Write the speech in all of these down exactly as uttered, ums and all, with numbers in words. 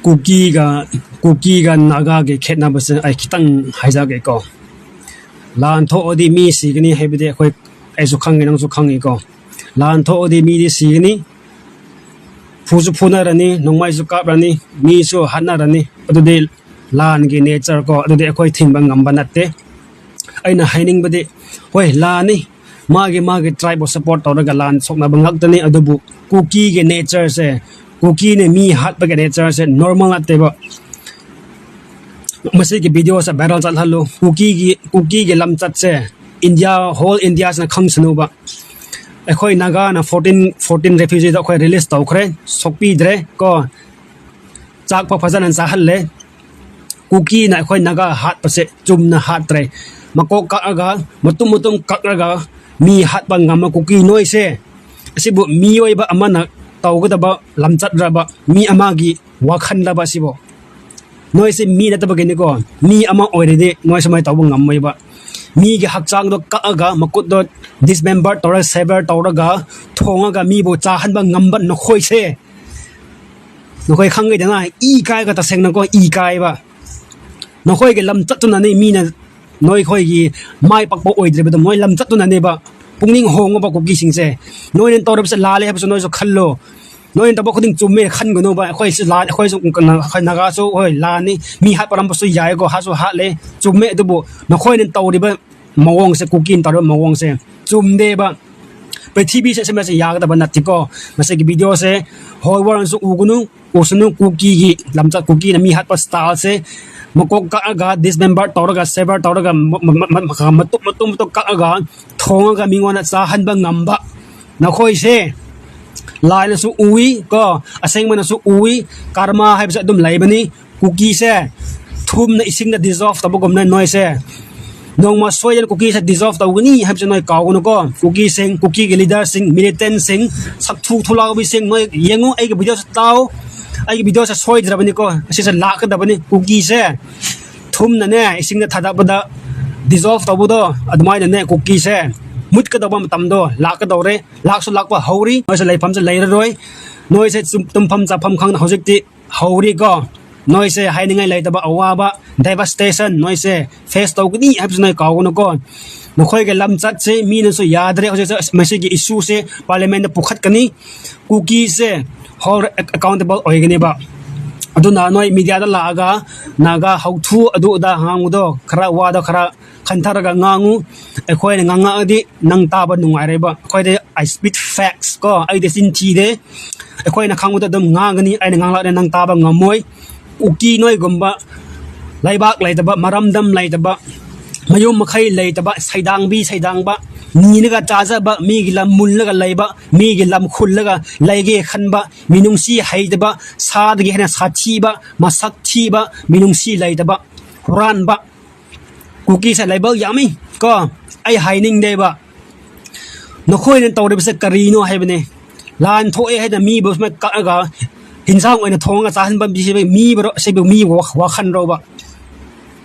ꯀꯨꯀꯤꯒ ꯀꯨꯀꯤꯒ ꯅꯥꯒꯥꯒꯤ ꯈꯦꯠꯅꯕꯁꯦ ꯑꯩ ꯈꯤꯇꯪ ꯍꯥꯏꯖꯒꯦꯀꯣ꯫ ꯂꯥꯟ ꯊꯣꯛꯑꯗꯤ ꯃꯤ ꯁꯤꯒꯅꯤ ꯍꯥꯏꯕꯗꯤ ꯑꯩꯈꯣꯏ, ꯑꯩꯁꯨ ꯈꯪꯉꯤ, ꯅꯪꯁꯨ ꯈꯪꯉꯤꯀꯣ꯫ ꯂꯥꯟ ꯊꯣꯛꯑꯗꯤ ꯃꯤꯗꯤ ꯁꯤꯒꯅꯤ, ꯐꯨꯁꯨ ꯐꯨꯅꯔꯅꯤ, ꯅꯣꯡꯃꯩꯁꯨ ꯀꯥꯞꯂꯅꯤ, ꯃꯤꯁꯨ ꯍꯥꯠꯅꯔꯅꯤ꯫ ꯑꯗꯨꯗꯤ ꯂꯥꯟꯒꯤ ꯅꯦꯆꯔ ꯀꯣ, ꯑꯗꯨꯗꯤ ꯑꯩꯈꯣꯏ ꯊꯤꯡꯕ ꯉꯝꯕ ꯅꯠꯇꯦ꯫ ꯑꯩꯅ ꯍꯥꯏꯅꯤꯡꯕꯗꯤ, ꯍꯣꯏ, ꯂꯥꯟꯅꯤ, ꯃꯥꯒꯤ ꯃꯥꯒꯤ ꯇ꯭ꯔꯥꯏꯕꯄꯨ ꯁꯞꯄꯣꯔꯠ ꯇꯧꯔꯒ ꯂꯥꯟ ꯁꯣꯛꯅꯕ ꯉꯥꯛꯇꯅꯤ꯫ ꯑꯗꯨꯕꯨ ꯀꯨꯀꯤꯒꯤ ꯅꯦꯆꯔꯁꯦ, ꯀꯨꯀꯤꯅ ꯃꯤ ꯍꯥꯠꯄꯒꯤ ꯅꯦꯆꯔꯁꯦ ꯅꯣꯔꯃꯦꯜ ꯅꯠꯇꯦꯕ꯫ ꯃꯁꯤꯒꯤ ꯚꯤꯗꯤꯑꯣꯁꯦ ꯚꯥꯏꯔꯦꯜ ꯆꯠꯍꯜꯂꯨ꯫ ꯀꯨꯀꯤꯒꯤ ꯀꯨꯀꯤꯒꯤ ꯂꯝꯆꯠꯁꯦ ꯏꯟꯗꯤꯌꯥ, ꯍꯣꯜ ꯏꯟꯗꯤꯌꯥꯁꯤꯅ ꯈꯪꯁꯅꯨꯕ꯫ ꯑꯩꯈꯣꯏ ꯅꯥꯒꯥꯅ ꯐꯣꯔꯇꯤꯟ ꯐꯣꯔꯇꯤꯟ ꯔꯦꯐ꯭ꯌꯨꯖꯤꯗꯣ ꯑꯩꯈꯣꯏ ꯔꯤꯂꯤꯁ ꯇꯧꯈ꯭ꯔꯦ, ꯁꯣꯛꯄꯤꯗ꯭ꯔꯦ ꯀꯣ꯫ ꯆꯥꯛꯄ ꯐꯖꯅ ꯆꯥꯍꯜꯂꯦ꯫ ꯀꯨꯀꯤꯅ ꯑꯩꯈꯣꯏ ꯅꯥꯒꯥ ꯍꯥꯠꯄꯁꯦ ꯆꯨꯝꯅ ꯍꯥꯠꯇ꯭ꯔꯦ꯫ ꯃꯀꯣꯛ ꯀꯛꯑꯒ, ꯃꯇꯨꯝ ꯃꯇꯨꯝ ꯀꯛꯂꯒ ꯃꯤ ꯍꯥꯠꯄ ꯉꯝꯕ ꯀꯨꯀꯤ ꯅꯣꯏꯁꯦ, ꯑꯁꯤꯕꯨ ꯃꯤꯑꯣꯏꯕ ꯑꯃꯅ ꯇꯧꯒꯗꯕ ꯂꯝꯆꯠꯔꯕ, ꯃꯤ ꯑꯃꯒꯤ ꯋꯥꯈꯜꯂꯕ ꯑꯁꯤꯕꯨ? ꯅꯣꯏꯁꯦ ꯃꯤ ꯅꯠꯇꯕꯒꯤꯅꯤꯀꯣ꯫ ꯃꯤ ꯑꯃ ꯑꯣꯏꯔꯗꯤ ꯅꯣꯏ ꯁꯨꯃꯥꯏꯅ ꯇꯧꯕ ꯉꯝꯃꯣꯏꯕ꯫ ꯃꯤꯒꯤ ꯍꯛꯆꯥꯡꯗꯣ ꯀꯛꯑꯒ, ꯃꯈꯨꯠꯇꯣ ꯗꯤꯁꯃꯦꯝꯕꯔ ꯇꯧꯔꯒ, ꯁꯦꯕꯔ ꯇꯧꯔꯒ, ꯊꯣꯡꯉꯒ ꯃꯤꯕꯨ ꯆꯥꯍꯟꯕ ꯉꯝꯕ ꯅꯈꯣꯏꯁꯦ, ꯅꯈꯣꯏ ꯈꯪꯒꯗꯅ, ꯏ ꯀꯥꯏꯒ, ꯇꯁꯦꯡꯅꯀꯣ, ꯏ ꯀꯥꯏꯕ꯫ ꯅꯈꯣꯏꯒꯤ ꯂꯝꯆꯠꯇꯨꯅꯅꯤ ꯃꯤꯅ ꯅꯣꯏꯈꯣꯏꯒꯤ ꯃꯥꯏ ꯄꯥꯛꯄ ꯑꯣꯏꯗ꯭ꯔꯤꯕꯗꯣ, ꯃꯣꯏ ꯂꯝꯆꯠꯇꯨꯅꯅꯦꯕ꯫ ꯄꯨꯛꯅꯤꯡ ꯍꯣꯡꯉꯨꯕ ꯀꯨꯀꯤꯁꯤꯡꯁꯦ꯫ ꯅꯣꯏꯅ ꯇꯧꯔꯤꯕꯁꯦ ꯂꯥꯜꯂꯦ ꯍꯥꯏꯕꯁꯨ ꯅꯣꯏꯁꯨ ꯈꯜꯂꯣ꯫ ꯅꯣꯏꯅ ꯇꯧꯕ ꯈꯨꯗꯤꯡ ꯆꯨꯝꯃꯦ ꯈꯟꯒꯅꯨꯕ꯫ ꯑꯩꯈꯣꯏꯁꯨ ꯂꯥꯟ-, ꯑꯩꯈꯣꯏꯁꯨ, ꯑꯩꯈꯣꯏ ꯅꯥꯒꯥꯁꯨ, ꯍꯣꯏ, ꯂꯥꯟꯅꯤ꯫ ꯃꯤ ꯍꯥꯠꯄꯔꯝꯕꯁꯨ ꯌꯥꯏꯀꯣ, ꯍꯥꯠꯁꯨ ꯍꯥꯠꯂꯦ, ꯆꯨꯝꯃꯦ꯫ ꯑꯗꯨꯕꯨ ꯅꯈꯣꯏꯅ ꯇꯧꯔꯤꯕ ꯃꯑꯣꯡꯁꯦ, ꯀꯨꯀꯤꯅ ꯇꯧꯔꯤꯕ ꯃꯑꯣꯡꯁꯦ ꯆꯨꯝꯗꯦꯕ꯫ ꯄ꯭ꯔꯤꯊꯤꯕꯤꯁꯦ ꯑꯁꯤꯃꯁꯦ ꯌꯥꯒꯗꯕ ꯅꯠꯇꯦꯀꯣ꯫ ꯃꯁꯤꯒꯤ ꯚꯤꯗꯤꯑꯣꯁꯦ ꯍꯣꯜ ꯋꯥꯔꯜꯅꯁꯨ ꯎꯒꯅꯨ, ꯎꯁꯅꯨ꯫ ꯀꯨꯀꯤꯒꯤ ꯂꯝꯆꯠ, ꯀꯨꯀꯤꯅ ꯃꯤ ꯍꯥꯠꯄ ꯁ꯭ꯇꯥꯏꯜꯁꯦ, ꯃꯀꯣꯛ ꯀꯛꯑꯒ, ꯗꯤꯁꯃꯦꯝꯕꯔ ꯇꯧꯔꯒ, ꯁꯦꯕꯔ ꯇꯧꯔꯒ, ꯃ-, ꯃ-, ꯃ-, ꯃ-, ꯃꯇꯨꯝ ꯃꯇꯨꯝ ꯃꯇꯨꯝ ꯀꯛꯑꯒ ꯊꯣꯡꯉꯒ ꯃꯤꯉꯣꯟꯗ ꯆꯥꯍꯟꯕ ꯉꯝꯕ ꯅꯈꯣꯏꯁꯦ꯫ ꯂꯥꯏꯅꯁꯨ ꯎꯏ ꯀꯣ, ꯑꯁꯦꯡꯕꯅꯁꯨ ꯎꯏ꯫ ꯀꯔꯃ ꯍꯥꯏꯕꯁꯦ ꯑꯗꯨꯝ ꯂꯩꯕꯅꯤ꯫ ꯀꯨꯀꯤꯁꯦ ꯊꯨꯝꯅ ꯏꯁꯤꯡꯗ ꯗꯤꯖꯣꯜꯐ ꯇꯧꯕꯒꯨꯝꯅ ꯅꯣꯏꯁꯦ ꯅꯣꯡꯃ ꯁꯣꯏꯗꯅ ꯀꯨꯀꯤꯁꯦ ꯗꯤꯖꯣꯜꯐ ꯇꯧꯒꯅꯤ ꯍꯥꯏꯕꯁꯦ ꯅꯣꯏ ꯀꯥꯎꯒꯅꯨꯀꯣ꯫ ꯀꯨꯀꯤꯁꯤꯡ, ꯀꯨꯀꯤꯒꯤ ꯂꯤꯗꯔꯁꯤꯡ, ꯃꯤꯂꯤꯇꯦꯟꯁꯤꯡ, ꯁꯛꯊꯨ ꯊꯨꯂꯥꯎꯕꯤꯁꯤꯡ, ꯅꯣꯏ ꯌꯦꯡꯉꯨ, ꯑꯩꯒꯤ ꯚꯤꯗꯤꯑꯣꯁꯦ ꯇꯥꯎ꯫ ꯑꯩꯒꯤ ꯚꯤꯗꯤꯑꯣꯁꯦ ꯁꯣꯏꯗ꯭ꯔꯕꯅꯤꯀꯣ, ꯑꯁꯤꯁꯦ ꯂꯥꯛꯀꯗꯕꯅꯤ꯫ ꯀꯨꯀꯤꯁꯦ ꯊꯨꯝꯅꯅꯦ ꯏꯁꯤꯡꯗ ꯊꯥꯗꯕꯗ ꯗꯤꯖꯣꯜꯐ ꯇꯧꯕꯗꯣ, ꯑꯗꯨꯃꯥꯏꯅꯅꯦ ꯀꯨꯀꯤꯁꯦ ꯃꯨꯠꯀꯗꯧꯕ ꯃꯇꯝꯗꯣ ꯂꯥꯛꯀꯗꯧꯔꯦ꯫ ꯂꯥꯛꯁꯨ ꯂꯥꯛꯄ ꯍꯧꯔꯤ꯫ ꯅꯣꯏꯁꯦ ꯂꯩꯐꯝꯁꯦ ꯂꯩꯔꯔꯣꯏ꯫ ꯅꯣꯏꯁꯦ ꯆꯨꯝ-, ꯇꯨꯝꯐꯝ ꯆꯥꯐꯝ ꯈꯪꯗ ꯍꯧꯖꯤꯛꯇꯤ ꯍꯧꯔꯤꯀꯣ꯫ ꯅꯣꯏꯁꯦ ꯍꯥꯏꯅꯤꯡꯉꯥꯏ ꯂꯩꯇꯕ ꯑꯋꯥꯕ, devastation ꯅꯣꯏꯁꯦ face ꯇꯧꯒꯅꯤ ꯍꯥꯏꯕꯁꯤ ꯅꯣꯏ ꯀꯥꯎꯒꯅꯨꯀꯣ꯫ ꯅꯈꯣꯏꯒꯤ ꯂꯝꯆꯠꯁꯦ ꯃꯤꯅꯁꯨ ꯌꯥꯗ꯭ꯔꯦ ꯍꯧꯖꯤꯛꯁꯦ꯫ ꯑꯁ, ꯃꯁꯤꯒꯤ issue ꯁꯦ parliament ꯇ ꯄꯨꯈꯠꯀꯅꯤ꯫ ꯀꯨꯀꯤꯁꯦ ꯍꯣꯜ accountable ꯑꯣꯏꯒꯅꯦꯕ꯫ ꯑꯗꯨꯅ ꯅꯣꯏ media ꯗ ꯂꯥꯛꯑꯒ ꯅꯥꯒꯥ ꯍꯧꯊꯨ ꯑꯗꯨ ꯑꯗꯥ ꯉꯥꯡꯕꯗꯣ, ꯈꯔ ꯋꯥꯗꯣ ꯈꯔ ꯈꯟꯊꯔꯒ ꯉꯥꯡꯉꯨ꯫ ꯑꯩꯈꯣꯏꯅ ꯉꯥꯡꯉꯛꯑꯗꯤ ꯅꯪ ꯇꯥꯕ ꯅꯨꯡꯉꯥꯏꯔꯣꯏꯕ꯫ ꯑꯩꯈꯣꯏꯗꯤ I spit facts ꯀꯣ, ꯑꯩꯗꯤ ꯆꯤꯟ ꯊꯤꯗꯦ꯫ ꯑꯩꯈꯣꯏꯅ ꯈꯪꯕꯗ ꯑꯗꯨꯝ ꯉꯥꯡꯒꯅꯤ, ꯑꯩꯅ ꯉꯥꯡꯂꯛꯑꯗꯤ ꯅꯪ ꯇꯥꯕ ꯉꯝꯃꯣꯏ꯫ ꯀꯨꯀꯤ ꯅꯣꯏꯒꯨꯝꯕ ꯂꯩꯕꯥꯛ ꯂꯩꯇꯕ, ꯃꯔꯝꯗꯝ ꯂꯩꯇꯕ, ꯃꯌꯨꯝ ꯃꯈꯩ ꯂꯩꯇꯕ, ꯁꯩꯗꯥꯡꯕꯤ ꯁꯩꯗꯥꯡꯕ, ꯅꯤꯔꯒ ꯆꯥꯖꯕ, ꯃꯤꯒꯤ ꯂꯝ ꯃꯨꯜꯂꯒ ꯂꯩꯕ, ꯃꯤꯒꯤ ꯂꯝ ꯈꯨꯜꯂꯒ ꯂꯩꯒꯦ ꯈꯟꯕ, ꯃꯤꯅꯨꯡꯁꯤ ꯍꯩꯇꯕ, ꯁꯥꯗꯒꯤ ꯍꯦꯟꯅ ꯁꯥꯊꯤꯕ, ꯃꯁꯛ ꯊꯤꯕ, ꯃꯤꯅꯨꯡꯁꯤ ꯂꯩꯇꯕ, ꯍꯨꯔꯥꯟꯕ, ꯀꯨꯀꯤꯁꯦ ꯂꯥꯏꯕꯛ ꯌꯥꯝꯃꯤ ꯀꯣ꯫ ꯑꯩ ꯍꯥꯏꯅꯤꯡꯗꯦꯕ꯫ ꯅꯈꯣꯏꯅ ꯇꯧꯔꯤꯕꯁꯦ ꯀꯔꯤꯅꯣ ꯍꯥꯏꯕꯅꯦ꯫ ꯂꯥꯟ ꯊꯣꯛꯑꯦ ꯍꯥꯏꯅ ꯃꯤꯕꯨ ꯁꯨꯃꯥꯏꯅ ꯀꯛꯑꯒ ꯍꯤꯟꯖꯥꯡ ꯑꯣꯏꯅ ꯊꯣꯡꯉꯒ ꯆꯥꯍꯟꯕ ꯃꯤꯁꯤꯕꯨ, ꯃꯤꯕꯨꯔꯣ, ꯑꯁꯤꯕꯨ ꯃꯤꯕꯨ ꯋꯥ-, ꯋꯥꯈꯟꯔꯣꯕ?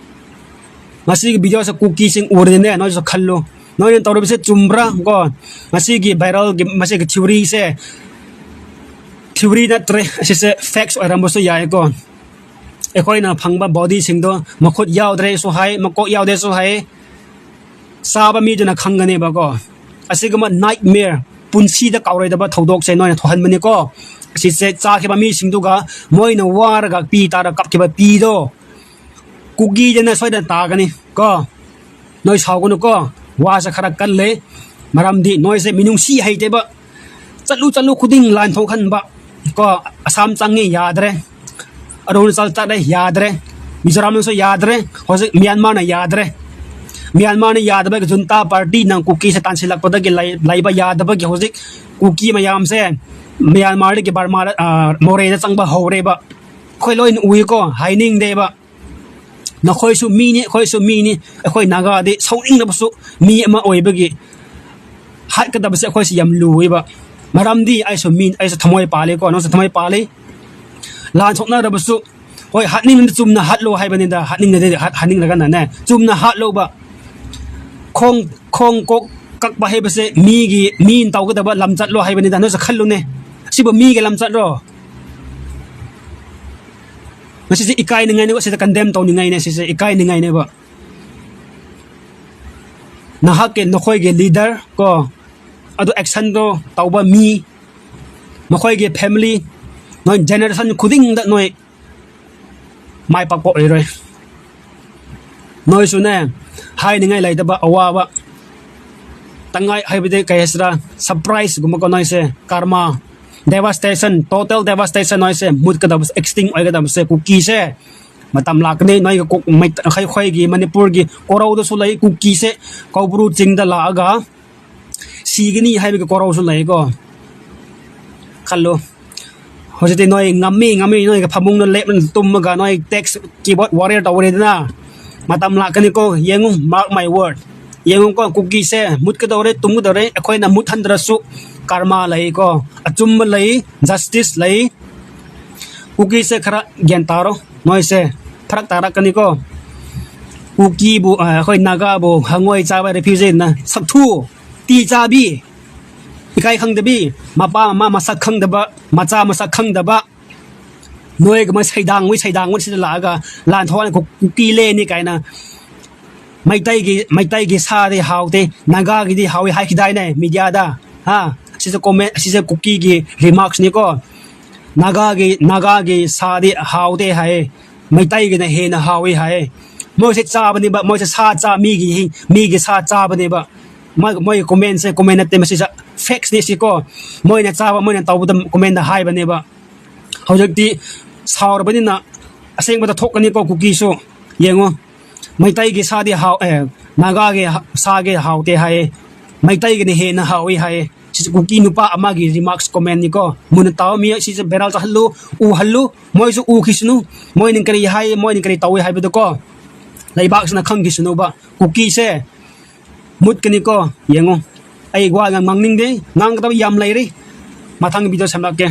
ꯉꯁꯤꯒꯤ video ꯁꯦ ꯀꯨꯀꯤꯁꯤꯡ ꯎꯔꯗꯤꯅꯦ, ꯅꯣꯏꯁꯨ ꯈꯜꯂꯨ꯫ ꯅꯣꯏꯅ ꯇꯧꯔꯤꯕꯁꯦ ꯆꯨꯝꯕ꯭ꯔꯥ ꯀꯣ? ꯉꯁꯤꯒꯤ viral ꯒꯤ ꯃꯁꯤꯒꯤ theory ꯁꯦ theory ꯅꯠꯇ꯭ꯔꯦ, ꯑꯁꯤꯁꯦ facts ꯑꯣꯏꯔꯝꯕꯁꯨ ꯌꯥꯏꯀꯣ꯫ ꯑꯩꯈꯣꯏꯅ ꯐꯪꯕ body ꯁꯤꯡꯗꯣ ꯃꯈꯨꯠ ꯌꯥꯎꯗ꯭ꯔꯦꯁꯨ ꯍꯥꯏ, ꯃꯀꯣꯛ ꯌꯥꯎꯗꯦꯁꯨ ꯍꯥꯏ꯫ ꯆꯥꯕ ꯃꯤꯗꯨꯅ ꯈꯪꯒꯅꯦꯕꯀꯣ꯫ ꯑꯁꯤꯒꯨꯝꯕ nightmare, ꯄꯨꯟꯁꯤꯗ ꯀꯥꯎꯔꯣꯏꯗꯕ ꯊꯧꯗꯣꯛꯁꯦ ꯅꯣꯏꯅ ꯊꯣꯛꯍꯟꯕꯅꯤꯀꯣ꯫ ꯑꯁꯤꯁꯦ ꯆꯥꯈꯤꯕ ꯃꯤꯁꯤꯡꯗꯨꯒ ꯃꯣꯏꯅ ꯋꯥꯔꯒ ꯄꯤ ꯇꯥꯔ ꯀꯞꯈꯤꯕ ꯄꯤꯗꯣ ꯀꯨꯀꯤꯗꯅ ꯁꯣꯏꯗꯅ ꯇꯥꯒꯅꯤ ꯀꯣ꯫ ꯅꯣꯏ ꯁꯥꯎꯒꯅꯨꯀꯣ꯫ ꯋꯥꯁꯦ ꯈꯔ ꯀꯜꯂꯦ꯫ ꯃꯔꯝꯗꯤ ꯅꯣꯏꯁꯦ ꯃꯤꯅꯨꯡꯁꯤ ꯍꯩꯇꯦꯕ꯫ ꯆꯠꯂꯨ ꯆꯠꯂꯨ ꯈꯨꯗꯤꯡ ꯂꯥꯟ ꯊꯣꯛꯍꯟꯕ ꯀꯣ꯫ ꯑꯁꯥꯝ ꯆꯪꯉꯦ, ꯌꯥꯗ꯭ꯔꯦ꯫ ꯑꯔꯨꯅꯥꯆꯜ ꯆꯠꯂꯦ, ꯌꯥꯗ꯭ꯔꯦ꯫ ꯃꯤꯖꯣꯔꯥꯝꯅꯁꯨ ꯌꯥꯗ꯭ꯔꯦ꯫ ꯍꯧꯖꯤꯛ ꯃ꯭ꯌꯥꯟꯃꯥꯔꯅ ꯌꯥꯗ꯭ꯔꯦ꯫ ꯃ꯭ꯌꯥꯟꯃꯥꯔꯅ ꯌꯥꯗꯕꯒꯤ junta party ꯅ ꯀꯨꯀꯤꯁꯦ ꯇꯥꯟꯁꯤꯜꯂꯛꯄꯗꯒꯤ ꯂꯩ-, ꯂꯩꯕ ꯌꯥꯗꯕꯒꯤ ꯍꯧꯖꯤꯛ ꯀꯨꯀꯤ ꯃꯌꯥꯝꯁꯦ ꯃ꯭ꯌꯥꯟꯃꯥꯔꯗꯒꯤ ꯕꯔꯃꯥꯗ, ꯑ, ꯃꯣꯔꯦꯗ ꯆꯪꯕ ꯍꯧꯔꯦꯕ꯫ ꯑꯩꯈꯣꯏ ꯂꯣꯏꯅ ꯎꯏꯀꯣ, ꯍꯥꯏꯅꯤꯡꯗꯦꯕ꯫ ꯅꯈꯣꯏꯁꯨ ꯃꯤꯅꯤ, ꯑꯩꯈꯣꯏꯁꯨ ꯃꯤꯅꯤ꯫ ꯑꯩꯈꯣꯏ ꯅꯥꯒꯥꯗꯤ ꯁꯥꯎꯅꯤꯡꯂꯕꯁꯨ ꯃꯤ ꯑꯃ ꯑꯣꯏꯕꯒꯤ ꯍꯥꯠꯀꯗꯕꯁꯦ ꯑꯩꯈꯣꯏꯁꯦ ꯌꯥꯝ ꯂꯨꯏꯕ꯫ ꯃꯔꯝꯗꯤ ꯑꯩꯁꯨ ꯃꯤ, ꯑꯩꯁꯨ ꯊꯃꯣꯏ ꯄꯥꯜꯂꯤꯀꯣ, ꯅꯪꯁꯨ ꯊꯃꯣꯏ ꯄꯥꯜꯂꯤ꯫ ꯂꯥꯟ ꯁꯣꯛꯅꯔꯕꯁꯨ, ꯍꯣꯏ, ꯍꯥꯠꯅꯤꯡꯕꯗ ꯆꯨꯝꯅ ꯍꯥꯠꯂꯣ ꯍꯥꯏꯕꯅꯤꯗ, ꯍꯥꯠꯅꯤꯡꯗꯗꯤ ꯍꯥꯠ-, ꯍꯥꯠꯅꯤꯡꯂꯒꯅꯅꯦ, ꯆꯨꯝꯅ ꯍꯥꯠꯂꯣꯕ꯫ ꯈꯣꯡ, ꯈꯣꯡ ꯀꯣꯛ ꯀꯛꯄ ꯍꯥꯏꯕꯁꯦ ꯃꯤꯒꯤ, ꯃꯤꯅ ꯇꯧꯒꯗꯕ ꯂꯝꯆꯠꯂꯣ ꯍꯥꯏꯕꯅꯤꯗ, ꯅꯪꯁꯨ ꯈꯜꯂꯨꯅꯦ꯫ ꯁꯤꯕꯨ ꯃꯤꯒꯤ ꯂꯝꯆꯠꯂꯣ? ꯃꯁꯤꯁꯦ ꯏꯀꯥꯏꯅꯤꯡꯉꯥꯏꯅꯦꯕ, ꯁꯤꯁꯦ condemn ꯇꯧꯅꯤꯡꯉꯥꯏꯅꯦ, ꯁꯤꯁꯦ ꯏꯀꯥꯏꯅꯤꯡꯉꯥꯏꯅꯦꯕ꯫ ꯅꯍꯥꯛꯀꯤ, ꯅꯈꯣꯏꯒꯤ leader ꯀꯣ, ꯑꯗꯨ actionꯗꯣ ꯇꯧꯕ ꯃꯤ, ꯃꯈꯣꯏꯒꯤ family, ꯅꯣꯏ generation ꯈꯨꯗꯤꯡꯗ ꯅꯣꯏ ꯃꯥꯏ ꯄꯥꯛꯄ ꯑꯣꯏꯔꯣꯏ꯫ ꯅꯣꯏꯁꯨꯅꯦ, ꯍꯥꯏꯅꯤꯡꯉꯥꯏ ꯂꯩꯇꯕ ꯑꯋꯥꯕ, ꯇꯉꯥꯏ ꯍꯥꯏꯕꯗꯤ ꯀꯩ ꯍꯥꯏꯁꯤꯔꯥ, surpriseꯒꯨꯝꯕꯀꯣ, ꯅꯣꯏꯁꯦ karma, devastation, total devastation, ꯅꯣꯏꯁꯦ ꯃꯨꯠꯀꯗꯕꯁꯦ, extinct ꯑꯣꯏꯒꯗꯕꯁꯦ ꯀꯨꯀꯤꯁꯦ꯫ ꯃꯇꯝ ꯂꯥꯛꯀꯅꯤ, ꯅꯣꯏꯒꯤ ꯀꯨꯛ-, ꯃꯩ-, ꯑꯩꯈꯣꯏ, ꯑꯩꯈꯣꯏꯒꯤ ꯃꯅꯤꯄꯨꯔꯒꯤ ꯀꯣꯔꯧꯗꯁꯨ ꯂꯩ ꯀꯨꯀꯤꯁꯦ, ꯀꯧꯕ꯭ꯔꯨ ꯆꯤꯡꯗ ꯂꯥꯛꯑꯒ ꯁꯤꯒꯅꯤ ꯍꯥꯏꯕꯒꯤ ꯀꯣꯔꯧꯁꯨ ꯂꯩꯀꯣ꯫ ꯈꯜꯂꯨ, ꯍꯧꯖꯤꯛꯇꯤ ꯅꯣꯏ ꯉꯝꯃꯤ, ꯉꯝꯃꯤ, ꯅꯣꯏꯒꯤ ꯐꯃꯨꯡꯗ ꯂꯦꯞꯂꯒ ꯇꯨꯝꯃꯒ ꯅꯣꯏ tech keyboard warrior ꯇꯧꯔꯦꯗꯅ꯫ ꯃꯇꯝ ꯂꯥꯛꯀꯅꯤꯀꯣ, ꯌꯦꯡꯉꯨ, mark my word꯫ ꯌꯦꯡꯉꯨꯀꯣ, ꯀꯨꯀꯤꯁꯦ ꯃꯨꯠꯀꯗꯧꯔꯦ, ꯇꯨꯝꯒꯗꯧꯔꯦ, ꯑꯩꯈꯣꯏꯅ ꯃꯨꯠꯍꯟꯗ꯭ꯔꯁꯨ karma ꯂꯩꯀꯣ, ꯑꯆꯨꯝꯕ ꯂꯩ, justice ꯂꯩ꯫ ꯀꯨꯀꯤꯁꯦ ꯈꯔ ꯒ꯭ꯌꯥꯟ ꯇꯥꯔꯣ, ꯅꯣꯏꯁꯦ ꯐꯔꯛ ꯇꯥꯔꯛꯀꯅꯤꯀꯣ꯫ ꯀꯨꯀꯤꯕꯨ, ꯑ, ꯑꯩꯈꯣꯏ ꯅꯥꯒꯥꯕꯨ ꯍꯪꯉꯣꯏ ꯆꯥꯕ refugeeꯅ ꯁꯛꯊꯨ, ꯇꯤ ꯆꯥꯕꯤ, ꯏꯀꯥꯏ ꯈꯪꯗꯕꯤ, ꯃꯄꯥ ꯃꯃꯥ ꯃꯁꯛ ꯈꯪꯗꯕ, ꯃꯆꯥ ꯃꯁꯛ ꯈꯪꯗꯕ, ꯅꯣꯏꯒꯨꯝꯕ ꯁꯩꯗꯥꯡꯉꯣꯏ, ꯁꯩꯗꯥꯡꯉꯣꯏ ꯁꯤꯗ ꯂꯥꯛꯑꯒ ꯂꯥꯟ ꯊꯣꯛꯑꯅꯤ, ꯀꯨ-, ꯀꯨꯀꯤ ꯂꯦꯅꯤ ꯀꯥꯏꯅ꯫ ꯃꯩꯇꯩꯒꯤ, ꯃꯩꯇꯩꯒꯤ ꯁꯥꯗꯤ ꯍꯥꯎꯇꯦ, ꯅꯥꯒꯥꯒꯤꯗꯤ ꯍꯥꯎꯏ ꯍꯥꯏꯈꯤꯗꯥꯏꯅꯦ mediaꯗ? ꯍꯥ? ꯑꯁꯤꯁꯦ comment, ꯑꯁꯤꯁꯦ ꯀꯨꯀꯤꯒꯤ remarksꯅꯤꯀꯣ꯫ ꯅꯥꯒꯥꯒꯤ, ꯅꯥꯒꯥꯒꯤ ꯁꯥꯗꯤ ꯍꯥꯎꯇꯦ ꯍꯥꯏꯌꯦ, ꯃꯩꯇꯩꯒꯤꯅ ꯍꯦꯟꯅ ꯍꯥꯎꯏ ꯍꯥꯏꯌꯦ꯫ ꯃꯣꯏꯁꯦ ꯆꯥꯕꯅꯦꯕ, ꯃꯣꯏꯁꯦ ꯁꯥ ꯆꯥ-, ꯃꯤꯒꯤ ꯍꯤ-, ꯃꯤꯒꯤ ꯁꯥ ꯆꯥꯕꯅꯦꯕ꯫ ꯃꯣꯏ, ꯃꯣꯏꯒꯤ commentꯁꯦ comment ꯅꯠꯇꯦ, ꯃꯁꯤꯁꯦ factsꯅꯤ ꯁꯤꯀꯣ꯫ ꯃꯣꯏꯅ ꯆꯥꯕ, ꯃꯣꯏꯅ ꯇꯧꯕꯗ commentꯇ ꯍꯥꯏꯕꯅꯦꯕ꯫ ꯍꯧꯖꯤꯛꯇꯤ ꯁꯥꯎꯔꯕꯅꯤꯅ ꯑꯁꯦꯡꯕꯗ ꯊꯣꯛꯀꯅꯤꯀꯣ ꯀꯨꯀꯤꯁꯨ꯫ ꯌꯦꯡꯉꯣ, ꯃꯩꯇꯩꯒꯤ ꯁꯥꯗꯤ ꯍꯥꯎ-, ꯑꯦ, ꯅꯥꯒꯥꯒꯤ ꯍ-, ꯁꯥꯒꯤ ꯍꯥꯎꯇꯦ ꯍꯥꯏꯌꯦ, ꯃꯩꯇꯩꯒꯤꯅ ꯍꯦꯟꯅ ꯍꯥꯎꯏ ꯍꯥꯏꯌꯦ꯫ ꯁꯤꯁꯦ ꯀꯨꯀꯤ ꯅꯨꯄꯥ ꯑꯃꯒꯤ remarks commentꯅꯤꯀꯣ꯫ ꯃꯨꯟꯅ ꯇꯥꯎ, ꯃꯤ ꯁꯤꯁꯦ viral ꯆꯠꯍꯜꯂꯨ, ꯎꯍꯜꯂꯨ, ꯃꯣꯏꯁꯨ ꯎꯈꯤꯁꯅꯨ, ꯃꯣꯏꯅ ꯀꯔꯤ ꯍꯥꯏ, ꯃꯣꯏꯅ ꯀꯔꯤ ꯇꯧꯏ ꯍꯥꯏꯕꯗꯨꯀꯣ꯫ ꯂꯩꯕꯥꯛꯁꯤꯅ ꯈꯪꯈꯤꯁꯅꯨꯕ꯫ ꯀꯨꯀꯤꯁꯦ ꯃꯨꯠꯀꯅꯤꯀꯣ, ꯌꯦꯡꯉꯣ꯫ ꯑꯩ ꯋꯥ ꯌꯥꯝ ꯉꯥꯡꯅꯤꯡꯗꯦ, ꯉꯥꯡꯒꯗꯕ ꯌꯥꯝ ꯂꯩꯔꯤ, ꯃꯊꯪ video ꯁꯦꯝꯂꯛꯀꯦ꯫